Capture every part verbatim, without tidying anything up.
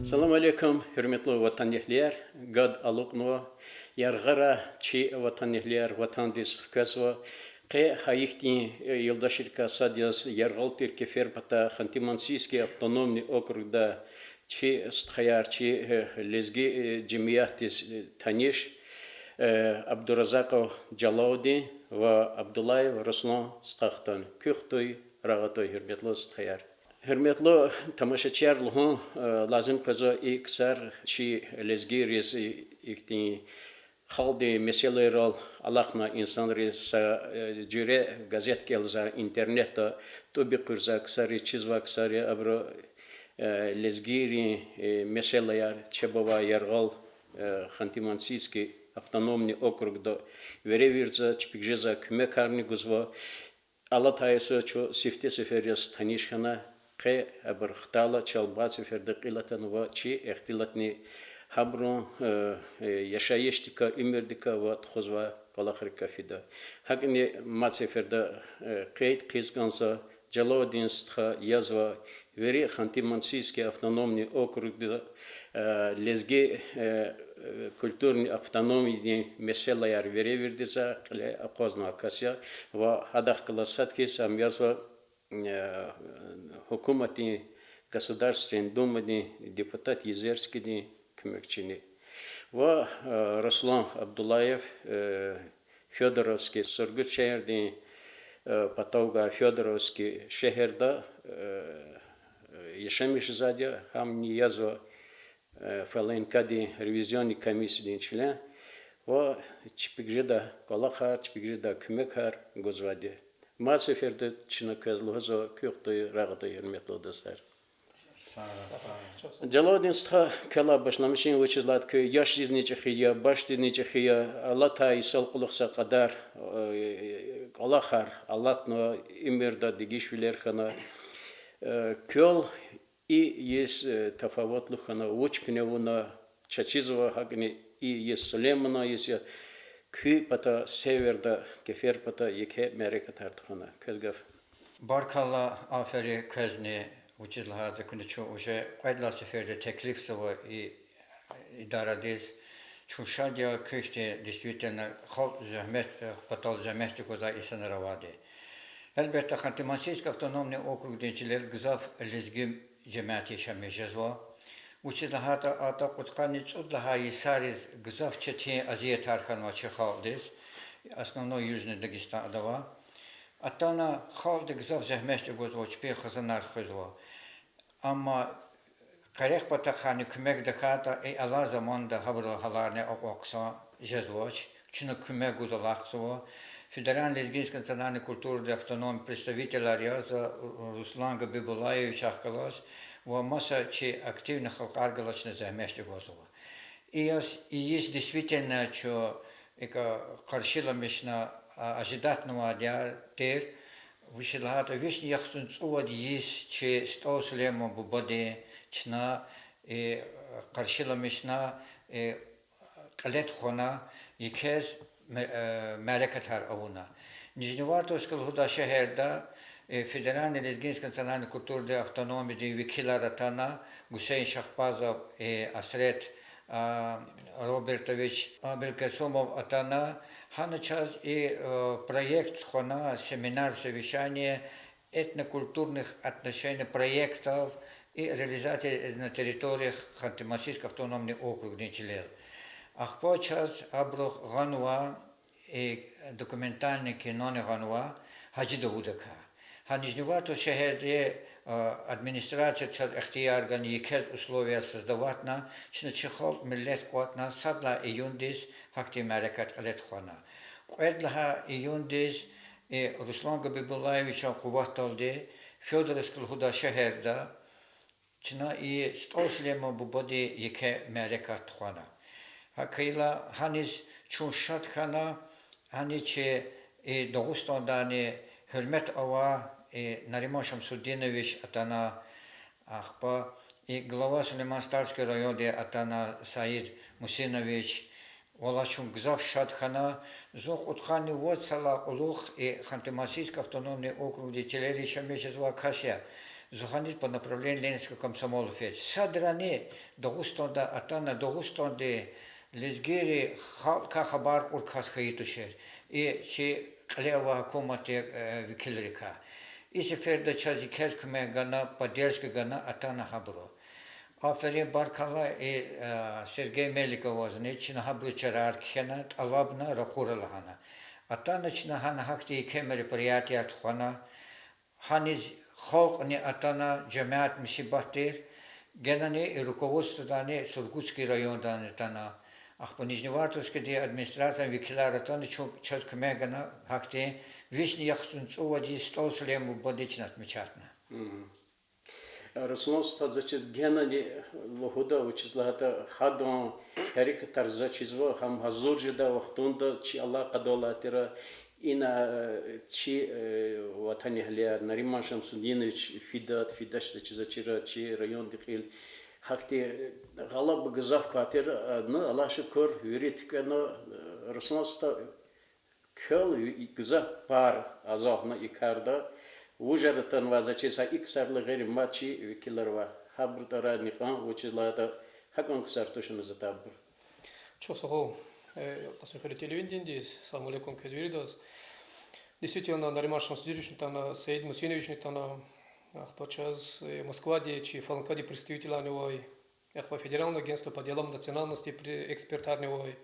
Салам алейкум, гьуьрметлу ватанэгьлияр! Гад алукьнава, яргъара чи ватанэгьлияр ватандиз хквезва. Къе гьа ихьтин, э, юлдашрикай сад яз яргъал тир кефер пата Ханты-Мансийский автономный округда чи стхаяр, чи, э, лезги, э, жемиятдиз, э, таниш, э, Абдуразакъов Жалавудин ва Абдуллаев Руслан стха хтана. Куь хтуй, рагъ атай, гьуьрметлу стхаяр. Гьуьрметлу тамашачияр, лугьун, э, лазим къвезва и ксар чи лезгийриз, и, ихьтин халкьдин месэлайрал алахъна инсанриз са, э, жуьре газет кӀелзавай, интернетда тӀуб ийизвай ксар я, чизвай ксар я, абуру, э, лезгийрин, э, месэлаяр, чеб авай яргъал, э, Ханты-Мансийский автономный округда веревирзава, чпик жезва, куьмекарни гузва. Алатай йисуз чун сифте сефер яз таниш хьана, къе абур хтайла чал мад сеферда кьил атанва чи ихтилатни гьабурун, э, э, яшайишдикай, уьмуьрдикай ва тухузвай кӀвалахрикай фида. ГьакӀни мад сеферда, э, къейд хъийиз кӀанзава, Жалавудин стха язва, вири Ханты-Мансийский автономный округда, э, лезги, э, культурный автономиядин месэлаяр веревирдиз кьиле акъвазнавай кас я ва гьадахъ галаз сад хьиз ам язва, э, гьукуматдин, Государственный Думадин депутат Езерскийдин куьмекчини. Ва, э, Руслан Абдуллаев, э, Фёдоровский, Сургут шегьердин, э, патав гвай Фёдоровский шегьерда, э, яшамиш жезвайди я, гьамни язва, э, ФЛНКА-дин ревизионный комиссиядин член ва чпик жедай кӀвалахар, чпик жедай куьмекар гузвайди я. Мад сеферда чна квез лугьузва, куь хтуй, рагъ атай, гьуьрметлу дустар. Жалавудин стха, квелай башламишин, вучиз лагьайтӀа куьн яшдизни чӀехи я, башдизни чӀехи я, алатай йисал кьулухъ са кьадар, э, кӀвалахар алатнава, уьмуьрда дегишвилер хьана. Э, квел и йис, э, тафаватлу хьана, вуч куьне авуна, чаз чизва, гьакӀни и йис Сулейманан йис я, куь пата северда, кефер пата еке мярекатар тухвана. Квез гаф. Баркалла, аферин квезни, вучиз лагьайтӀа куьне чун уже кьвед лагьай сеферда теклифзава и идарадиз. Чун шад я куь хьтин действительно халкь зегьмет, э, патал зегьмет чӀугвазвай инсанар авайди. Гьелбетда, Ханты-Мансийский автономный округдин чилел гзаф лезги жемят яшамиш жезва. Вучиз лагьайтӀа атӀа кьудкъанни цӀуд лагьай йисариз гзаф четин азиятар хьанва чи халкьдиз, основной Южный Дагестан адавай. Атана халкьди гзаф зегьмет чӀугвазва, чпин хизанар хуьзва. Амма къерех патахъайни куьмек тахьайтӀа, и алай заманда гьабурун гьаларни акьван хъсан жезвач. Чна куьмек гуз алахъзава. Федеральный лезгинско-национальный культурный автономиядин представителар яз, Руслан Габибуллаевичахъ галаз ва маса чи активный халкьар галаз чна зегьмет чӀугвазва. И яз, и йис действительно чун икӀ къаршиламишна, а, ожидатнавайди тир, вучиз лагьайтӀа вишни яхцӀурни цӀувад йис чи СтӀал Сулейман бубадин чна и къаршиламишна, и кьиле тухвана, екез ме-, э, мярекатар авуна. Нижневартовск лугьудай шегьерда, э, Федеральный лезгинско-национальный культурный автономиядин векилар атана, Гусейн Шахбазов, э, Асрет, а, Робертович Абелкесумов атана, гьана чаз и, э, проект тухвана, семинар, совещание этнокультурных отношений, проектов и реализации на территориях Ханты-Мансийский автономный округдин чилел. Ахпа чаз абурухъ гъанва, и документальный кинони гъанва Гьажи Давудакай. Гьа Нижневартовск шегьердин, э, администрацияди чаз ихтияр гана, екез условияр создаватна, чна чи халкь, миллет кӀватӀна, сад лагьай июндиз гьахьтин мярекат кьиле тухвана. Кьвед лагьай июндиз, э, Руслан Габибуллаевичан къуватдалди Фёдоровск лугьудай шегьерда чна и СтӀал Сулейман бубадин еке мярекат тухвана. ГьакӀ хьайила гьаниз чун шад хьана, гьаниз чи и Дагъустандайни гьуьрмет авай, и Нариман Шамсудинович атана, ахпа и глава Сулейман-Стальский районди атана Саид Мусинович, валлагь, чун гзаф шад хьана. Зун кьудкъанни вад йисалай кьулухъ и Ханты-Мансийский автономный округдин чилел яшамиш жезвай кас я. Зу гьаниз по направлению Ленинского комсомола фейи. Садрани Дагъустанда атана, Дагъустандин лезгийрин халкьдикай хабар кьур кас хьайи тушир. И чи кьиле авай гьукуматдин, э, векилрикай. И сеферда чаз и квез куьмек гана, поддержка гана, атана гьабуру. Аферин, баркалла, и, э, Сергей Меликовазни, чна гьабуру чарар кхьена, тӀалабна, ракъура лагьана. Атана чна гьана гьахьтин еке мероприятияр тухвана, гьаниз халкьни атана, жемят мусибат тир, генани и руководстводани, Сургутский райондани атана, ахпа Нижневартовскдин администрациядин векилар атана, чун, чаз куьмек гана гьахьтин вишни яхцӀурни цӀувад йис СтӀал Сулейманан бубадин чна отмечатна. Руслан стха, за чиз генани лугьуда, вучиз лагьайтӀа гьадан гьерекатар за чизва, гьам гьазур жедай вахтунда чи алакъада алай тир, ина, э, чи, э, ватанэгьлияр, Нариман Шамсудинович фидат, фидач за чиз, за чира, чи райондин кьил. Гьахьтин, э, гъалаба гзаф квай тир, э, ну, Аллагь шукур, вири туькӀвена, э, Руслан стха, квел ви-, гзаф пар азахна и карда, вужар атанвай, за чиз, гьа и ксарилай гъейри мад чи векилар ава. Гьабурун тӀварарни кьван, вучиз лагьайтӀа гьакӀан ксар тушни затӀ абур. Чухсагъул, э, Къасумхуьруьн телевидениедиз, салам алейкум квез виридаз. Действительно, Нариман Шамсудиновични атана, Саид Мусиновични атана, ахпа чаз, э, Москвадин чи ФЛНКА-дин представителарни авай, ахпа Федеральное агентство по делам национальностей при-, экспертарни авай.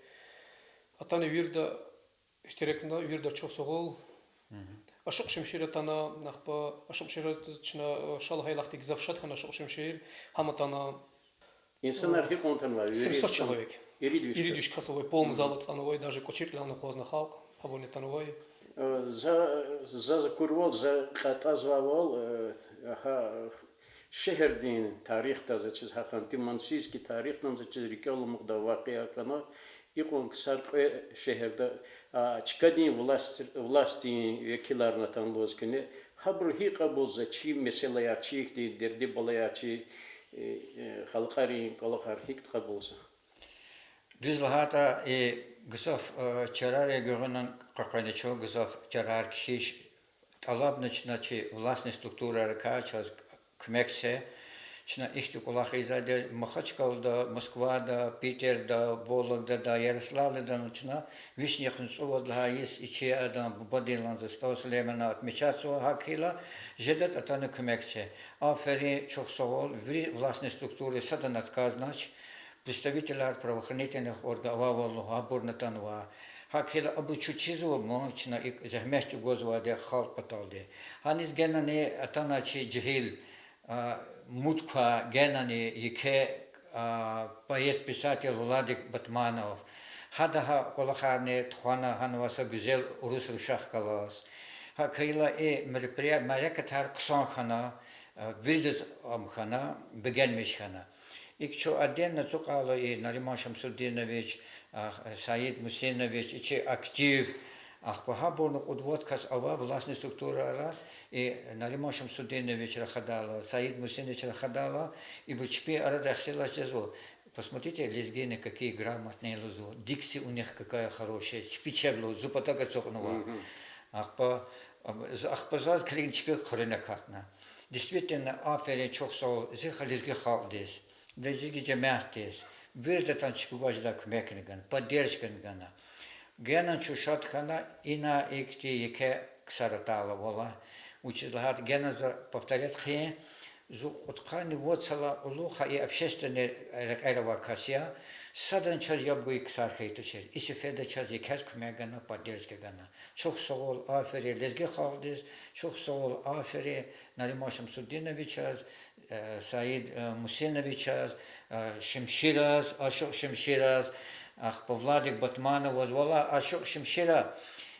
Атана вирида иштиракна, вирида чухсагъул. Ашукь Шемшир атана, ахпа Ашукь Шемшир чна, э, ша лагьайла, ахьтин гзаф шад хьана Ашукь Шемшир, гьам атана. Инсанар гьикьван атанвай? Семьсот человек. Ирид виш кас авай, полный зал ацӀанвай, даже кӀвачи кьилелни акъвазна халкь, гьабурни атанвай. Э, за, за, за акурвал, за кьатӀазвайвал, э, гьа шегьердин тарихда, за чиз, гьа Ханты-Мансийский тарихдин, за чиз, рикӀел амукьдай вакъиа хьана, икьван ксар кьве шегьерда, а, чкадин власть, властдин векиларни атана лугьуз кӀани, гьабуру гьикӀ кьабулзава чи месэлаяр, чи ихьтин дерди-балаяр, чи, э, э, халкьарин кӀвалахар гьикӀ кьабулзава? Дуьз лагьайтӀа, и гзаф, э, чарар я гуьгъуьнан къекъвена чун, гзаф чарар кхьихь, тӀалабна чна чи властный структурайрикай чаз куьмек це. Чна ихьтин кӀвалах ийизвайди я Махачкъалада, Москвада, Питерда, Вологдада, Ярославльда чна вишни яхцӀурни цӀувад лагьай йис и чи адан бубадин, лагьана за, СтӀал Сулейманан отмечатзава, гьакӀ хьайила жедатӀа атана куьмек це. Аферин, чухсагъул, вири властный структурайри садан отказнач, представителар правоохранительных органов авайвал лугьуз, гьабурни атанва. ГьакӀ хьайила абур чун чизва, ма чна икӀ зегьмет чӀугвазвайди халкь паталди. Гьаниз генани атана чи жегьил, а, муд квай генани еке, а, поэт-писатель Владик Батманов. Гьада гьа кӀвалахарни тухвана, гьана авай са гуьзел урус рушахъ галаз. ГьакӀ хьайила и мероприятие, мярекатар хъсан хьана, а, виридаз ам хьана, бегенмиш хьана. ИкӀ чун отдельно ацукьайла и Нариман Шамсудинович, а, Саид Мусинович, и чи актив, ахпа гьабурни кьуд-вад кас ава властный структурайра, и Нариман Шамсудинович рахадайла, Саид Мусинович рахадайла, ибур чпин арада эхцелай жезва. Посмотрите, лезгины какие грамотные лугьузва, дикция у них какая хорошая, чпи чеб лугьуз, зун патаг ацукьнава. Ахпа, а, з-, ахпа заз килигна чпи хъуьруьн акатна. Действительно, аферин, чухсагъул зи ха-, лезги халкьдиз, лезги жемятдиз, виридатӀа чпивай жедай куьмекни гана, поддержкани гана. Генани чун шад хьана, ина ихьтин еке ксар атайла валлагь. Вучиз лагьайтӀа генани за повторять хъийин, зун кьудкъанни вад йисалай кьулухъ и общественный рекьера авай кас я, садрани чаз яб гайи ксар хьайи тушир. И сеферда чаз екез куьмек гана, поддержка гана. Чухсагъул, аферин лезги халкьдиз, чухсагъул, аферин Нариман Шамсудиновичаз, э, Саид, э, Мусиновичаз, э, Шемшираз, Ашукь Шемшираз, ахпа Владик Батмановаз, валлагь, Ашукь Шемшира,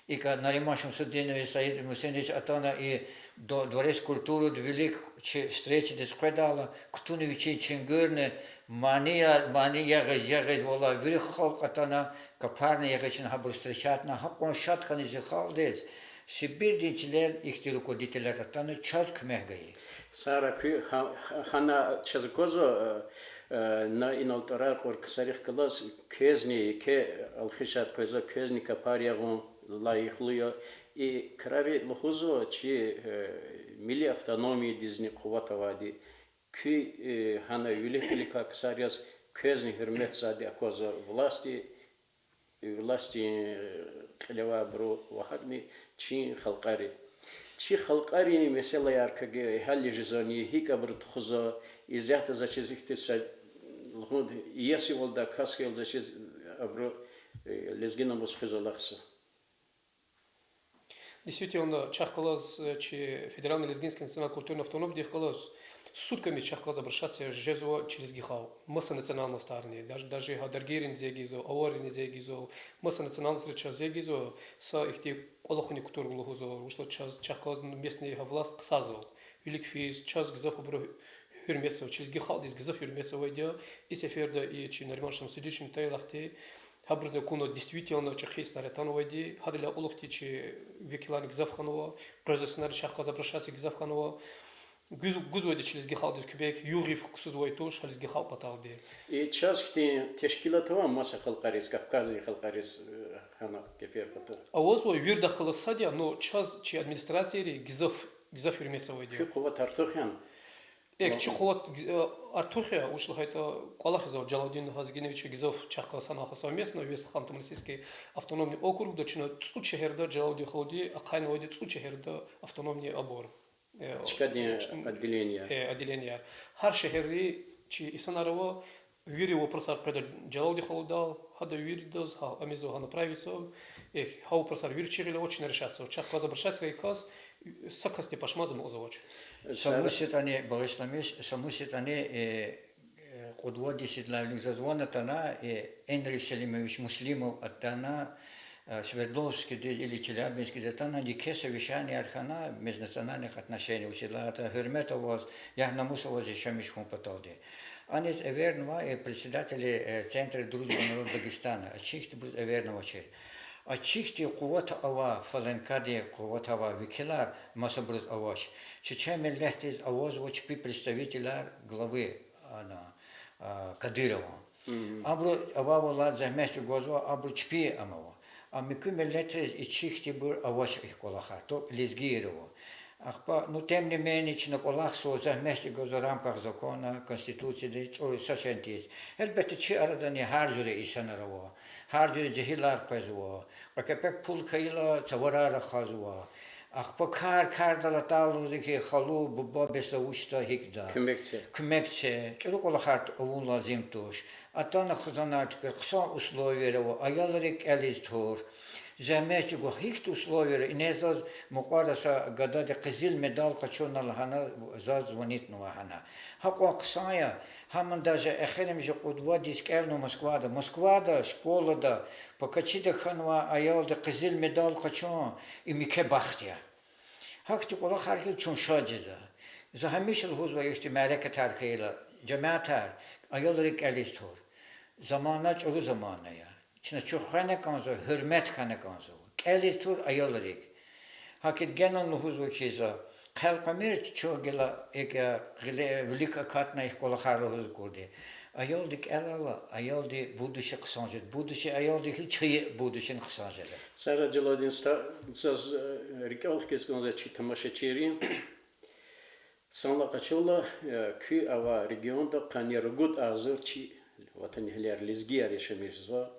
икӀ Нариман Шамсудинович, Саид Мусинович атана и до-, Дворец культурыда вилик чи встречадиз къведайла, кутуна вичин чуьнгуьрни, мани я-, мани ягъиз, ягъиз, валлагь, вири халкь атана, капарни ягъиз, чна гьабуруз встречатна, гьакьван шад хьана зи халкьдиз, Сибирдин чилел ихьтин руководителар атана чаз куьмек гайи. Сара куь ха-, ха-, гьана чаз аквазва, э, э, на инал тӀварар кьур ксарихъ галаз, квезни еке алхишар къвезва, квезни капар ягъун. лайихлу я. И крари лугьузва чи, э, милли автономиядизни къуват авайди. Куь, э, гьана вилик-виликай ксар яз квезни гьуьрметзавайди аквазва власти, властин, э, кьилевайбуру ва гьакӀни чи халкьари. Чи халкьарин месэлаяр квевай гьялиз жезвани, гьикӀ абуру тухузва, исятда заз чиз ихьтин са лугьун, иесивалда кас хьайила заз чиз абуру, э, лезги намус хуьзвай лагьай са. Действительно, чахъ галаз, э, чи федеральный лезгинский национально-культурный автономиядихъ галаз сутками чахъ галаз обращаться жезва чи лезги халкь. Маса национальностарни, даже, даже гьа даргийриз зи гизва, аварриз зи гизва, маса национальнострин чаз зи гизва, са ихьтин кӀвалахуник кутур лугьузва, вучиз лагьайтӀа чаз, чахъ галаз местный гьа власть хъсанзава. Вилик физ, чаз гзаф абуру гьуьрметзава, чи лезги халкьдиз гзаф гьуьрметзавайди я. И сеферда и чи Нариман Шамсудиновични атайла ахьтин, гьабуруз акуна действительно чӀехи история атанвайди, гьадалай кьулухъди чи векиларни гзаф хьанва, къвезвай инсанарни чахъ галаз обращаться гзаф хьанва. Гуз-, гузвайди чи лезги халкьдиз куьмек, югъ-йиф ксузвай туш гьа лезги халкь паталди. И чаз хьтин тешкилат ава маса халкьариз, Кавказдин халкьариз, э, гьана кефер пата? Авазва, виридахъ галаз сад я, но чаз чи администрацияри гзаф, гзаф гьуьрметзавайди я. Куь къуват артух яни? Эхь, чи къуват, э, артух я, вучиз лагьайтӀа кӀвалахзава Джалалудин Гьазигенович гзаф чахъ галаз санал совместно вес Ханты-Мансийский автономный округда чна цӀуд шегьерда Джалалудин халуди ахъайнавайди, цӀуд шегьерда автономный абур. Э, чкадин ч-, отделение. Э, отделение. Гьар шегьерри чи инсанар ава, вири вопросар къведа Джалалудин халудал, гьада виридаз гьа, амизва гьа направиться, эхь, гьа вопросар вири чи гъиле ава, чна решатьзава. Чахъ галаз обращаться хьайи кас, са касни пашманзава, мукьзавач. Са мус ятӀани, багъишламиш, са мус ятӀани, э, э, кьуд-вад йис идалай вилик заз ван атана, э, Энрик Селимович Муслимов атана, э, Свердловскдиз или Челябинскдиз атана, еке совещанияр хьана межнациональных отношений, вучиз лагьайтӀа гьуьрмет аваз, ягь-намус аваз яшамиш хьун паталди. Аниз эвернава, э, председатель, э, Центра дружбы народов Дагестана, ачийхьтибуруз эвернавачир. Ачийхьтин къуват авай, ФЛНКА-дин къуват авай векилар масабуруз авач. Чечен миллетдиз авазва чпи представителар, главы, ана, а, Кадырован. Абуру авайвал зегьмет чӀугвазва, абуру чпи ама ава. А муькуь миллетриз ичи ихьтинбур авач и кӀвалахар, только лезгийри ава. Ахпа, ну, тем не менее, чна кӀвалахзава, зегьмет чӀугвазва в рамках закона, Конституцияди, чӀуру са шейни тийиз. Гьелбетда, чи арадани гьар жуьре инсанар ава, гьар жуьре жегьилар къвезва, кьве кепек пул хьайила цаварар рахазва. Ахпа кар-кардал атайла лугьузва хьи, халу, буба, бес за вучда, гьикӀда. Куьмек це. Куьмек це, чӀуру кӀвалахар авун лазим туш. Атана хизанар туькӀуьр, хъсан условияр ава, аялрик кӀелиз тур. Зегьмет чӀугва, гьихьтин условияр ава, ингье заз мукьвара са гадади къизил медал къачуна лагьана заз звонитнава гьана. Гьакьван хъсан я, гьамни даже эхиримжи кьуд-вад йис кӀелнава Москвада. Москвада, школада, Покачида хьанвай аялди къизил медал къачун, им еке бахт я. Гьахьтин кӀвалахар хьайила чун шад жезва. За гьамиша лугьузва ихьтин мярекатар хьайила, жемятар, аялрик кӀелиз тур. Замана чӀуру замана я. Чна чун хвена кӀанзава, гьуьрмет хьана кӀанзава. КӀелиз тур аялрик. ГьакӀ генани лугьузва хьи за, хъел къвемир чун гила икӀ гъиле вилик акатна и кӀвалахар лугьуз акурди. Аялди кӀелайла, аялдин будущий хъсан жеда. Будущий аялди хьайила, чи будущийни хъсан жеда. Сагърай, Джалалудин стха, заз, э, рикӀел хкиз кӀанзава чи тамашачийрин. Санлай къачурла, э, куь авай регионда къанни ругуд агъзур чи ватанэгьлияр, лезгияр яшамиш жезва.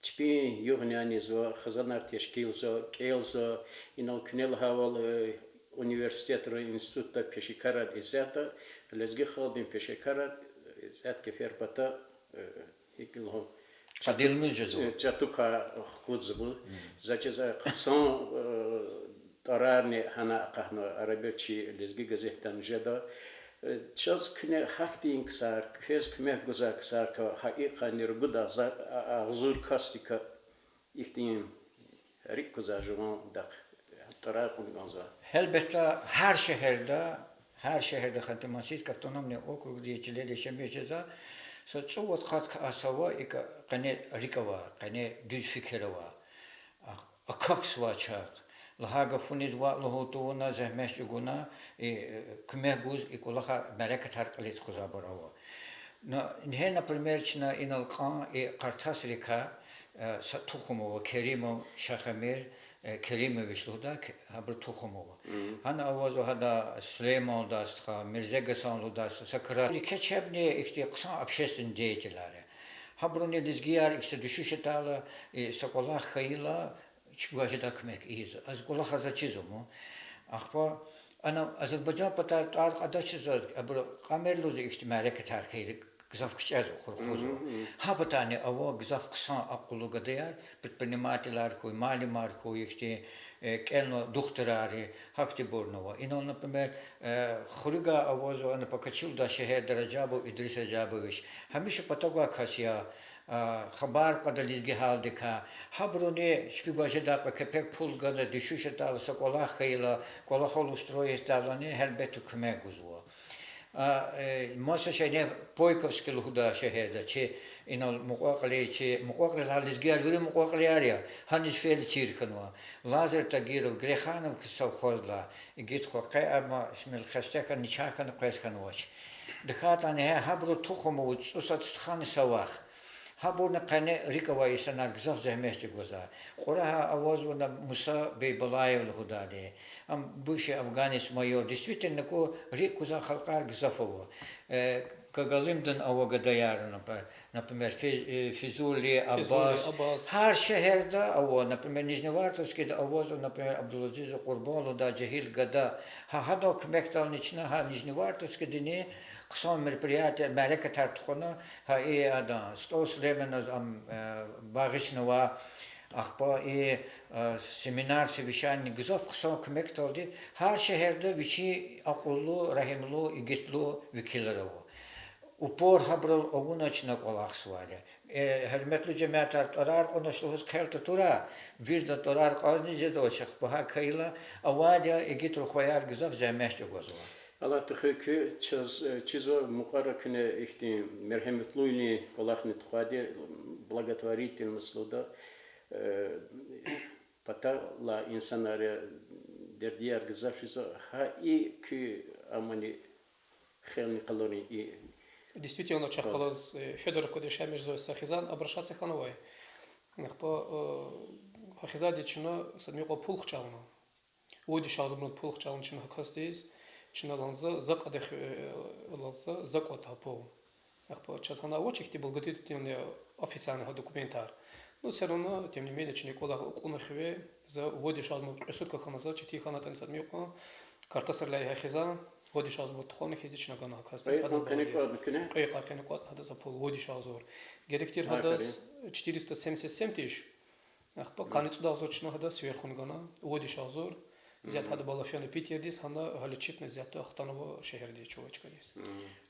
Чпин югъни-яни ийизва, хизанар тешкилзава, кӀелзава, инал куьне лагьайвал, э, университетра, институтда пешекарар исятда, лезги халкьдин пешекарар исятда кефер пата, э, икӀ лугьун, чӀатукай хкудзава. За чиз, э, хъсан, э, тӀварарни гьана акъатнава, арабир чи Лезги газетдани жеда. Э, чаз куьне гьахьтин ксар, квез куьмек гузвай ксарикай, гьа и къанни ругуд агъзур, а, агъзур касдикай ихьтин рикӀ кузвай жуван дахъ тӀварар кьун кӀанзава. Гьелбетда, гьар шегьерда, гьар шегьерда Ханты-Мансийский автономный округдин чилел яшамиш жезвай са цӀувад-къад кас ава, икӀ къене рикӀ авай, къене дуьз фикир авай, а, акахьзавай чахъ. Лагьай гафуниз ваъ лугьун тавуна, зегьмет чӀугуна, и, э, куьмек гуз и кӀвалахар, мярекатар кьилиз тухузвайбур ава. Но, ингье, например, чна инал кьван и къартасрикай Э, са тухум ава, Керимов Шахэмир, э, Керимович лугьудай, к-, гьабурун тухум ава. Гьана авазва гьада Сулейман лугьудай стха, Мирзе Гасан лугьудай стха, са крар. Еке чебни ихьтин хъсан общественный деятелар я. Гьабуруни лезгияр икӀ са дуьшуьш атайла, и са кӀвалах хьайила, чпивай жедай куьмек ийизва. Зи кӀвалахар заз чизва ман. Ахпа ана Азербайжан патай тӀвар кьадач заз, абуру кьамир лугьузва ихьтин мярекатар хьайила, гзаф кичӀезва, хурхузва. Гьа патани ава гзаф хъсан акьуллу гадаяр, предпринимателар хьуй, муаллимар хьуй, ихьтин, э, кӀелна духтурар, гьахьтинбурни ава. Инал, например, э, хуьруьгай авазва, ана Покачи лугьудай шегьерда Ражабов Идрис Ражабович. Гьамиша патав гвай кас я, а, хабар кьада лезги гьалдикай. Гьабуруни чпивай жедай кьве кепек пул гана, дуьшуьш атайла, са кӀвалах хьайила, кӀвалахал устроить ийидайлани, гьелбетда, куьмек гузва. А, э, маса шейни Пойковский лугьудай шегьерда, чи инал мукьва-кьили, чи мукьва-кьилияр, лезгияр вири мукьва-кьилияр я, гьаниз фельдшер хьанва. Лазарь Тагиров, Грехановка совхоздилай, игит хва, къе амма шимил хесте хьана, начагъ хьана къвез хьанвач. ТахьайтӀани гьа, гьабурун тухум ава цӀусад стхани са вах. Гьабурни къене рикӀ авай инсанар, гзаф зегьмет чӀугвазва. Кьурагьай авазва на Муса Бейбалаев лугьудайди. Ам бывший афганец майор. Действительно, аку рикӀ кузвай халкьар гзаф ава. Э, Кагалымдин ава гадаяр, например, Фи-, э, Физули, Физули, Аббас. Аббас. Гьар шегьерда ава, например, Нижневартовскийда авазва, например, Абдулазизов Къурбан лугьудай жегьил гада. Гьа, гьадан куьмекдални чна гьа Нижневартовскийдани хъсан мероприятие, мярекатар тухвана, гьа и адан, СтӀал Сулейманаз ам, э, багъишнава, ахпа и, э, семинар, совещание, гзаф хъсан куьмекдалди, гьар шегьерда вичин акьуллу, регьимлу, игитлу векилар ава. Упор гьабурал авуна чна кӀвалахзавайди я. Э, гьуьрметлу жемятар, тӀварар кьунач лугьуз хъел татурай, виридан тӀварар кьазни жедавач, ахпа гьакӀ хьайила, авайди я, игит рухваяр гзаф зегьмет чӀугвазва. Аллагьди хуьй куй, чаз, э, чизва, мукьвара куьне ихьтин мергьеметлуйин кӀвалахни тухвайди, благотворительность лугьуда, э, паталай инсанар я, дердияр гзаф жезва, гьа и куь амани хелни къалурин и. Действительно, чахъ галаз, э, Федоровкада яшамиш жезвай са хизан обращаться хьанвай. Ахпа, э, гьа хизандиз чна сад мукьва пул хчална. Вад виш агъзурни пул хчална чна гьа касдиз, чна лагьанза за кьадач, э, лагьанза за кӀватӀ а пул. Ахпа чаз гьана авач ихьтин благотворительный официальный гьа документар. Ну, всё равно, тем не менее, чна кӀвалах кьуна хиве, за вад виш агъзурни кьве сутка хьана, за четин хьанатӀани сад мукьва, картасралай гьа хизан, вад виш агъзур тухвана хьиз чна гана гьа касдиз, гьадан баладиз. Кьве йикъар къене кӀватӀна гьадаз а пул, вад виш агъзур. Герек тир гьадаз четыреста семьдесят семь тыщ. Ахпа къанни цӀуд агъзур чна гьадаз сверху гана, вад виш агъзур. Зият гьадан бала фена Питердиз, гьана гьа лечебный зият хтанва шегьердиз, чувачкадиз.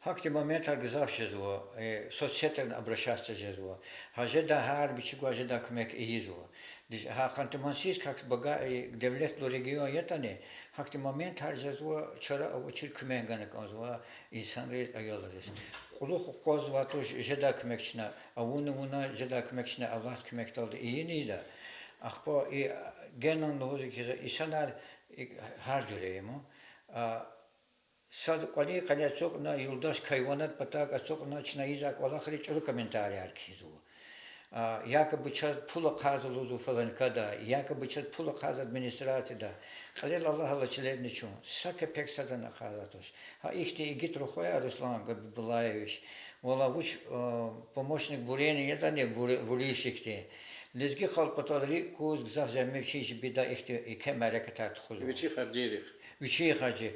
Гьахьтин моментар гзаф жезва, э, соцсетарни обращаться жезва. Гьа жедай гьар вичивай жедай куьмек ийизва. Гьа Ханты-Мансийск гьахьтин бага-, э, девлетлу регион ятӀани, гьахьтин моментар жезва, чара авачир куьмек гана кӀанзава инсанриз, аялриз. Кьулухъ акъвазнавай туш жедай куьмек чна авуна, авуна, жедай куьмек чна Аллагьдин куьмекдалди ийин ийида. Ахпа и генани лугьуз хьиз, инсанар гьар жуьре я ман. Сад кӀвалин къене ацукьна, юлдаш кайванад патак ацукьна, чна ийизвай кӀвалахриз чӀуру комментарияр кхьизва. Якобы чаз пул ахъайзава лугьузва фаланкада, якобы чаз пул ахъайзава администрацияда. Кьилел Аллагь ала чилерни чун. Са кепек садани ахъайзавайди туш. Гьа ихьтин игит рухваяр, Руслан Габибуллаевич, валлагь, вуч, помощникбурени ятӀани, вури-, вуриз ихьтин. Лезги халкь патал рикӀ куз гзаф зегьмет, вичин жибинда ихьтин еке мярекатар тухузва. Вичин харжийрихъ. Вичин харжи.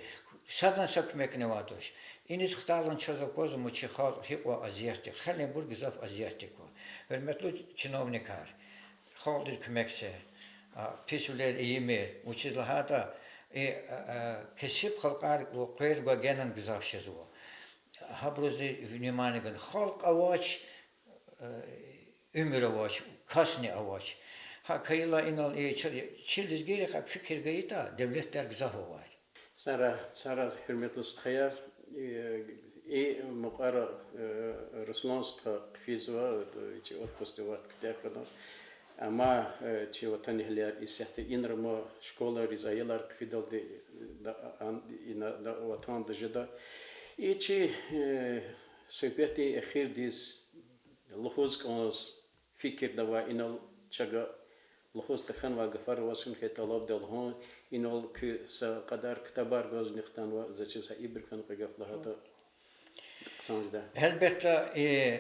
Садани са куьмекни авайди туш. Иниз хтайла чаз аквазва чи халкь гьикьван азиятдик. Хейлин абур гзаф азиятдик ква. Гьуьрметлу чиновникар, халкьдиз куьмек це. Писвилер ийимир. Вучиз лагьайтӀа, и кесиб халкьар ва къвердавай генани гзаф жезва. Гьабуруз внимание гана. Халкь авач, уьмуьр авач, касни авач. ГьакӀ хьайила инал и чи, чи лезгийрихъ фикир гайитӀа, девлетдияр гзаф авайди. Сагърай, сагърай, гьуьрметлу стхаяр, и мукьвара Руслан стха хъфизва, чи отпускдин вахт куьтягь хьана. Амма чи ватанэгьлияр исятда инра, ма школайриз аялар хъфидалди, ина ватанда жеда. И чи суьгьбетдин эхирдиз лугьуз кӀанз, фикирда авай, инал чага лугьуз тахьанвай гафар аваз хьи, тӀалабда лугьун, инал куь са кьадар ктабар гваз ни хтанва, за чиз гьа ибурукай кьве гаф лагьайтӀа хъсан жеда. Гьелбетда, и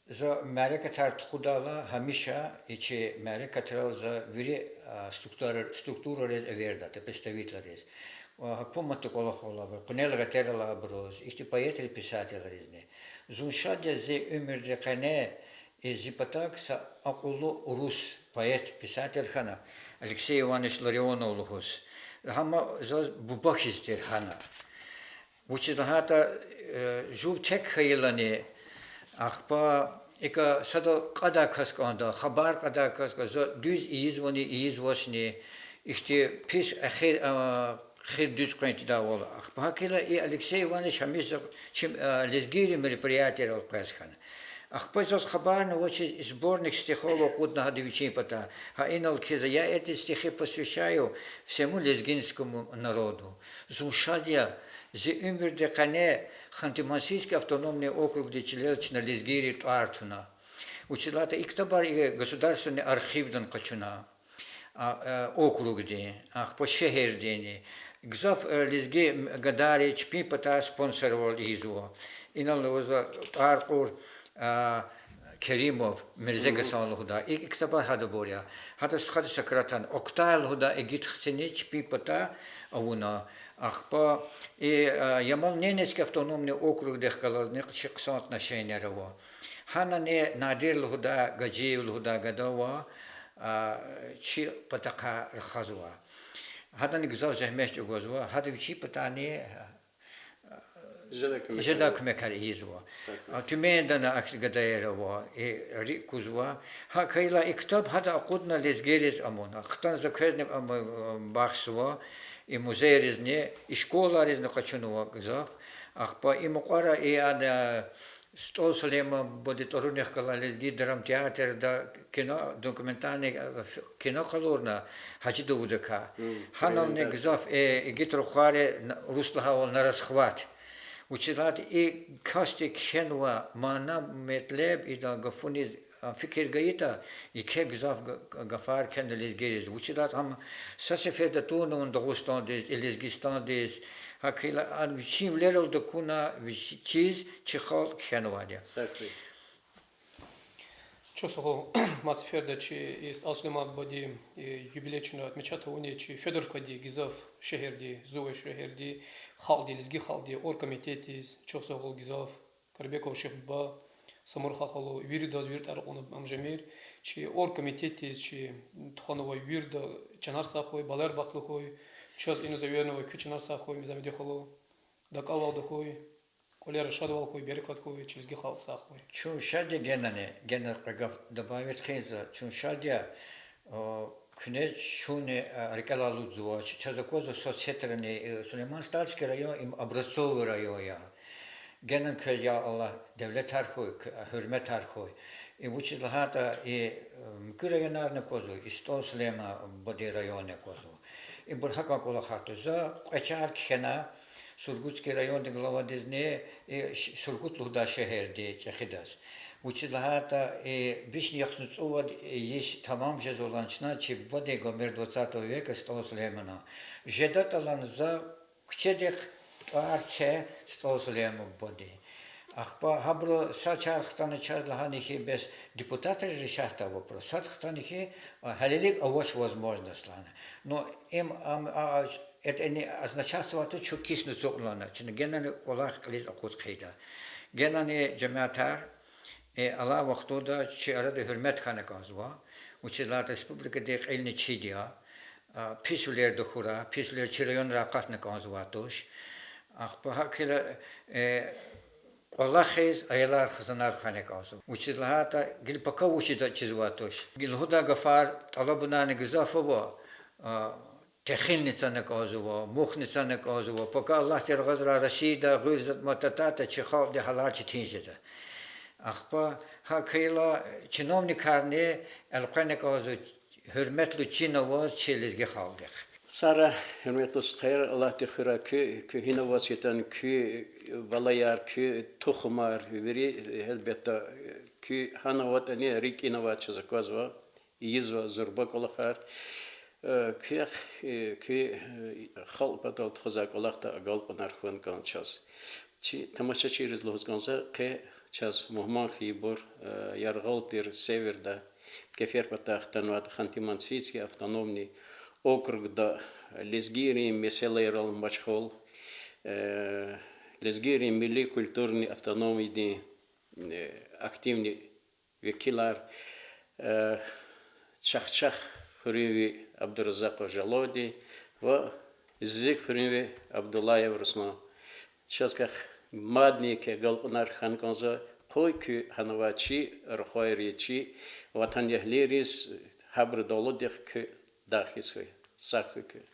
за мярекатар тухудайла, гьамиша и чи мярекатрал за вири, а, структура-, структурариз эверда, представителриз. Ва гьукуматдин кӀвалахал алайбур, къуьнел гъетералайбуруз, ихьтин поэтрин, писателризни. Зун шад я зи уьмуьрдин къене и зи патав са акьуллу урус поэт, писатель хьана, Алексей Иванович Ларионов лугьуз. Гьам заз буба хьиз тир гьана. Вучиз лагьайтӀа, э, жув тек хьайилани, ахпа икӀ садал кьадай кас кӀанда, хабар кьадай кас кӀан, за дуьз ийизвани, ийизвачни, ихьтин пис эхир, а, хир дуьз къвен тийидайвал. Ахпа гьакӀ хьайила и Алексей Иванович гьамиша чи, а, лезгийрин мероприятиерал къвез хьана. Ахпа заз хабарни авачиз и сборник стихов акъудна гьада вичин патай. Гьа инал кхьизва: Я эти стихи посвящаю всему лезгинскому народу. Зун шад я зи уьмуьрдин къене Ханты-Мансийский автономный округдин чилел чна лезгийрин тӀвар туна. Вучиз лагьайтӀа и ктабар и государственный архивдани къачуна, а, э, округдин, ахпа шегьердини. Гзаф, э, лезги гадайри чпин патай спонсорвал ийизва. Инал лугьузва тӀвар кьур, а, Керимов Мирзегьасан лугьудай. И, и ктабар гьадабур я. Гьада стхади са крар атана. Октай лугьудай игит хцини чпин патай авуна. Ахпа и, а, Ямал-Ненецкий автономный округдихъ галазни чи хъсан отношенияр ава. Гьанани Надир лугьудай, Гаджиев лугьудай гада ава, а, чи патахъай рахазва. Гьадани гзаф зегьмет чӀугвазва, гьада вичин патайни жедай куьмекар ийизва. А, Тюмендани ахьтин гадаяр ава, и рикӀ кузва. ГьакӀ хьайила и ктаб гьада акъудна лезгийриз амукьна. Ахпа за квезни ам, бахшзава и музейризни, и школайризни къачунва гзаф. Ахпа и мукьвара и ада СтӀал Сулейман бубадин тӀварунихъ галай лезги драмтеатрда кино, документальный, э, ф-, кино къалурна Гьажи Давудакай. Гьанални гзаф, э, игит рухвайри, урус лагьайвал, на расхват. Вучиз лагьайтӀа и касди кхьенва мана-метлеб, идан гафуниз, а, фикир гайитӀа, еке гзаф г-, г-, гафар кхьенва лезгийриз. Вучиз лагьайтӀа ам са сеферда атӀунва Дагъустандиз, и Лезгистандиз. ГьакӀ хьайила ам вичин вилералди акуна, вичиз чи халкь кхьенвайди я. Чухсагъул, мад сеферда чи и СтӀал Сулейман бубадин, э, юбилей чна отмечать авуна, чи Фёдоровкадин гзаф шегьердин, зувай шегьердин халкьдин, лезги халкьдин оргкомитетдиз чухсагъул гзаф, Карабеков Шихбуба, Самур Хахало, виридаз, вири тӀвар кьуна ам жемир, чи оргкомитетдиз, чи тухванвай вирида чанар сагъ хьуй, балаяр бахтлу хьуй, чаз ина заведующий авай куь чанар сагъ хьуй, Мизамеди халу, дакӀавалда хьуй, кӀвалера шадвал хьуй, берекат хьуй, чи лезги халкь сагъ хьуй. Чун шад я генани, гена кьве гаф добавить хъийизва, чун шад я, о, куьне чунни, а, рикӀелай алудзава, ч-, чаз аквазва соцсетрани, э, Сулейман-Стальский район им образцовый район я. Генани квез, я Аллагь, девлетар хьуй, к-, гьуьрметар хьуй. И вучиз лагьайтӀа и, э, муькуь районарни аквазва, и СтӀал Сулейман бубадин районни аквазва. Ибур гьакӀан кӀвалахар туш. За кьве чар кхьена Сургутский райондин главадизни, и Ш-, Сургут лугьудай шегьердин чӀехидаз. Вучиз лагьайтӀа и вишни яхцӀурни цӀувад йис тамам жезвайла чна чи бубадин гомер двадцатого века СтӀал Сулейманан. ЖедатӀа лагьана за куьчедихъ тӀвар це СтӀал Сулейман бубадин. Ахпа гьабуру са чар хтана чаз лагьана хьи, бес депутатри решать авай вопрос. Сад хтана хьи, а, гьелелиг авач возможность лагьана. Но им, ам, а, а, это не означает, что чун кисни ацукьна лагьана. Чна генани кӀвалах кьилиз акъуд хъийида. Генани жемятар, э, алай вахтунда чи арада гьуьрмет хьана кӀанзава. Вучиз лагьайтӀа республикадин кьилни чиди я. А, писвилер тахьурай, писвилер чи районрай акъатна кӀанзавай туш. Ахпа гьакӀ хьайила, э, кӀвалахиз аялар, хизанар хвена кӀанзава. Вучиз лагьайтӀа гила пака вуч жеда чизвай туш. Гила лугьудай гафар, тӀалабунарни гзаф ава, а, техилни цана кӀанзава, мухни цана кӀанзава, пака Аллагьди рагъазрай Россиядай гъуьр затӀ мад атайтӀа, чи халкьдин гьалар четин жеда. Ахпа гьакӀ хьайила чиновникарни элкъвена кӀанзава, гьуьрметлу чин аваз чи лезги халкьдихъ. Сара, гьуьрметлу стхаяр, Аллагьди хуьрай куь, куь гьина аваз хьайитӀани, куь балаяр, куь тухумар, вири, гьелбетда, Куьн гьана аватӀани, рикӀ ина авай чаз аквазва, ийизва зурба кӀвалахар. Э, квехъ, э, куь, э, халкь патал тухузвай кӀвалахда агалкьунар хьун кӀан чаз. Чи тамашачийриз лугьуз кӀанзава, къе чаз мугьман хьайибур, э, яргъал тир Северда, кефер патахъ атанвай Ханты-Мансийский автономный округда лезгийрин месэлайрал машгъул, э, лезгийрин милли культурный автономиядин, э, активный векилар, э, Чахчах хуьруьнви Абдуразакъов Жалавди ва Зизек хуьруьнви Абдуллаев Руслан. Чаз квехъ мадни еке агалкьунар хьана кӀанзава, къуй куьн гьана авай чи рухвайриз, чи ватанэгьлийриз, гьабурун давлатдихъ куьн дагъ хьиз хьуй. Сагъ хьуй куьн.